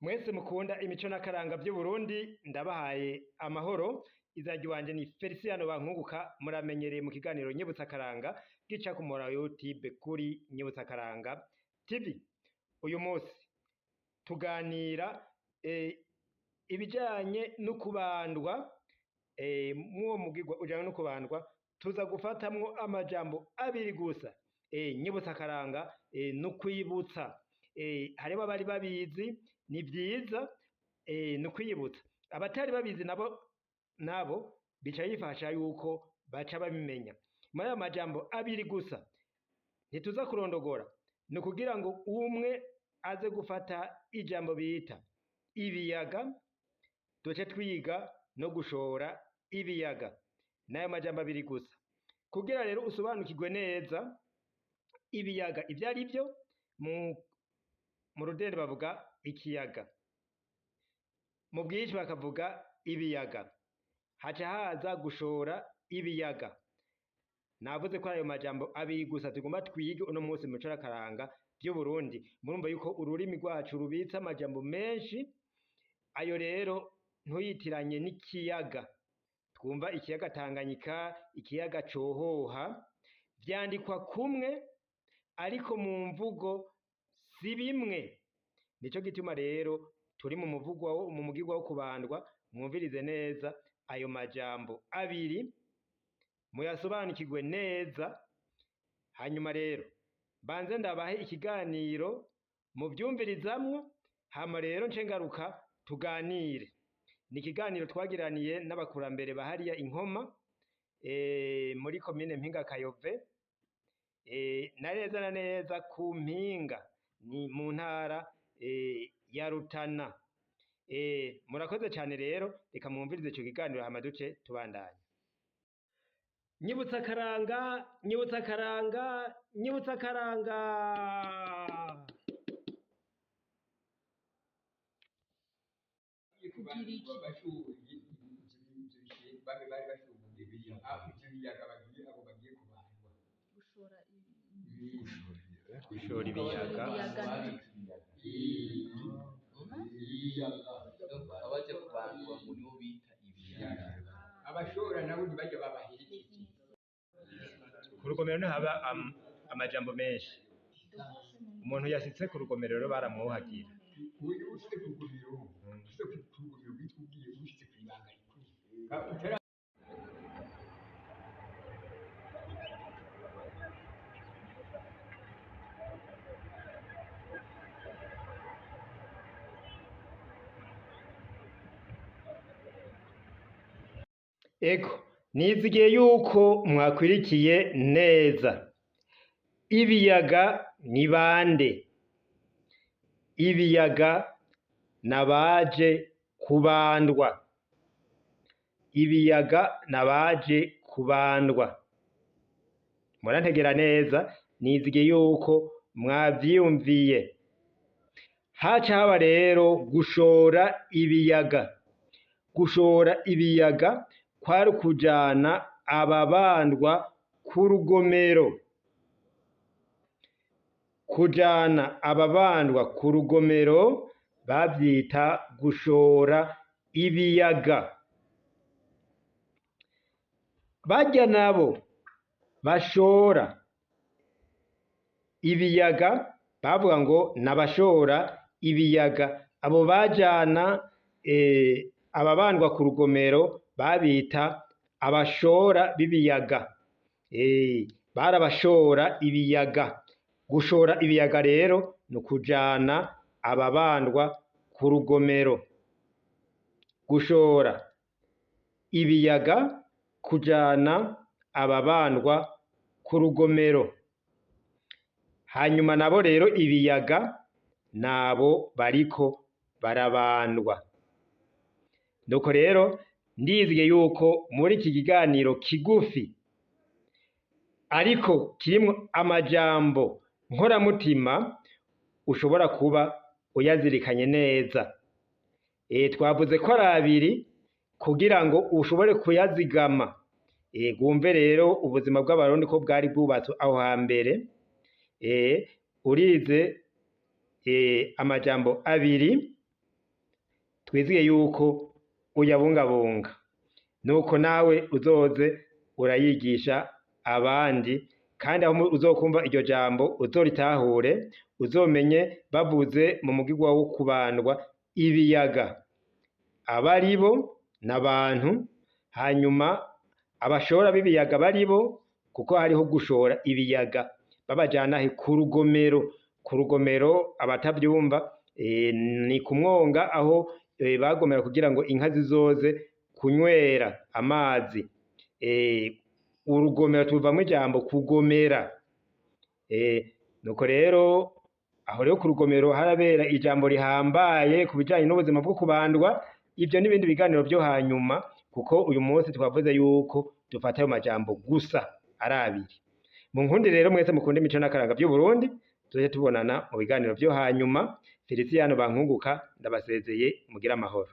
Mwese mukunda imico n'akaranga vy'Uburundi, ndabahaye amahoro. Izina wanje ni Feliciano Bankunguka, muramenyereye mu kiganiro Nyibutsa Akaranga gica ku muhora wa YouTube kuri Nyibutsa Akaranga TV. Uyu munsi tuganira ibijanye no kubandwa, mw'uwo mugirwa ujanye no kubandwa tuza gufatamwo amajambo abiri gusa. Nyibutsa Akaranga no kwibutsa. Hariho abari babizi, ni vyiza, ni ukwiyibutsa. Abatari babizi nabo bica bifasha yuko baca babimenya. Muri ayo majambo abiri gusa ntituza kurondogora, ni ukugira ngo umwe aze gufata ijambo bita ibiyaga, duce twiga no gushora ibiyaga. N'ayo majambo abiri gusa. Kugira rero usobanukirwe neza ibiyaga ivyo ari vyo, mu Rudende bavuga ikiyaga, mu bwinshi bakavuga ibiyaga, haca haza gushora ibiyaga. Navuze ko ayo majambo abiri gusa tugomba twige uno munsi mu mico n'akaranga vy'Uburundi. Murumva yuko ururimi rwacu rubitse amajambo menshi, ayo rero ntuyitiranye n'ikiyaga. Twumva ikiyaga Tanganyika, ikiyaga Cohoha, vyandikwa kumwe ariko mu mvugo si bimwe. Nico gituma rero turi mu muvugwa mu mugirwa wo kubandwa, mwumvirize neza ayo majambo abiri muyasobanukirwe neza. Hanyuma rero mbanze ndabahe ikiganiro muvyumvirizamwo, hama rero nce ngaruka tuganire. Ni ikiganiro twagiraniye n'abakurambere bahariya Inkoma, muri komine Mpinga Kayove, na neza na neza ku Mpinga, ni mu ntara ya Rutana. Murakoze cane rero, reka mwumvirize ico kiganiro hama duce tubandanya. Nyibutsa akaranga, nyibutsa akaranga, nyibutsa akaranga. Gushora ibiyaga. Abaja kubandwa ngo nibo bita ibiyaga. Abashora nabo ntibajya babaherekeje. Ku rugomero niho haba amajambo menshi. Umuntu yashitse ku rugomero rero baramwuhagira. Uyu ushitse ku rugomero, ushitse ku rugomero witwa ugiye ushitse kw'ibanga rikuru. Ego, nizigiye yuko mwakwirikiye neza. Ibiyaga ni bande? Ibiyaga nabaje kubandwa. Ibiyaga nabaje kubandwa. Murantegera neza, nizigiye yuko mwavyiyumviye. Haca haba rero gushora ibiyaga. Gushora ibiyaga kwari kujana ababandwa ku rugomero. Kujana ababandwa ku rugomero bavyita gushora ibiyaga. Barya nabo bashora ibiyaga bavuga ngo nabashora ibiyaga. Abo bajana ababandwa ku rugomero babita abashora b'ibiyaga. Barabashora ibiyaga. Gushora ibiyaga rero ni ukujana ababandwa ku rugomero. Gushora ibiyaga, kujana ababandwa ku rugomero. Hanyuma nabo rero ibiyaga nabo bariko barabandwa. Nuko rero ndizeye yuko muri iki kiganiro kigufi ariko kirimwo amajambo nkoramutima ushobora kuba uyazirikanye neza. Twavuze ko ari abiri kugira ngo ushobore kuyazigama. Wumve rero ubuzima bw'Abarundi ko bwari bwubatswe aho hambere. Urize amajambo abiri. Twiziye yuko uyabungabunga, nuko nawe uzoze urayigisha abandi, kandi aho uzokumva iryo jambo uzoritahure, uzomenye bavuze mu mugigwa wo kubandwa ibiyaga abaribo n'abantu, hanyuma abashora b'ibiyaga baribo, kuko hariho gushora ibiyaga babajana he? Ku rugomero. Ku rugomero abatavyumva, ni ku mwonga aho bagomera kugira ngo inka zizoze kunywera amazi. Urugomero tuvamwo ijambo kugomera. Nuko rero aho rero ku rugomero harabera ijambo rihambaye ku bijanye n'ubuzima bwo kubandwa. Ivyo n'ibindi biganiro vyo hanyuma, kuko uyu munsi twavuze yuko dufata ayo majambo gusa ari abiri. Mu nkundi rero mwese mukunda imico n'akaranga vy'Uburundi, tuzoce tubonana mu biganiro vyo hanyuma. Feliciyano Bankunguka ndabasezeye, mugire amahoro.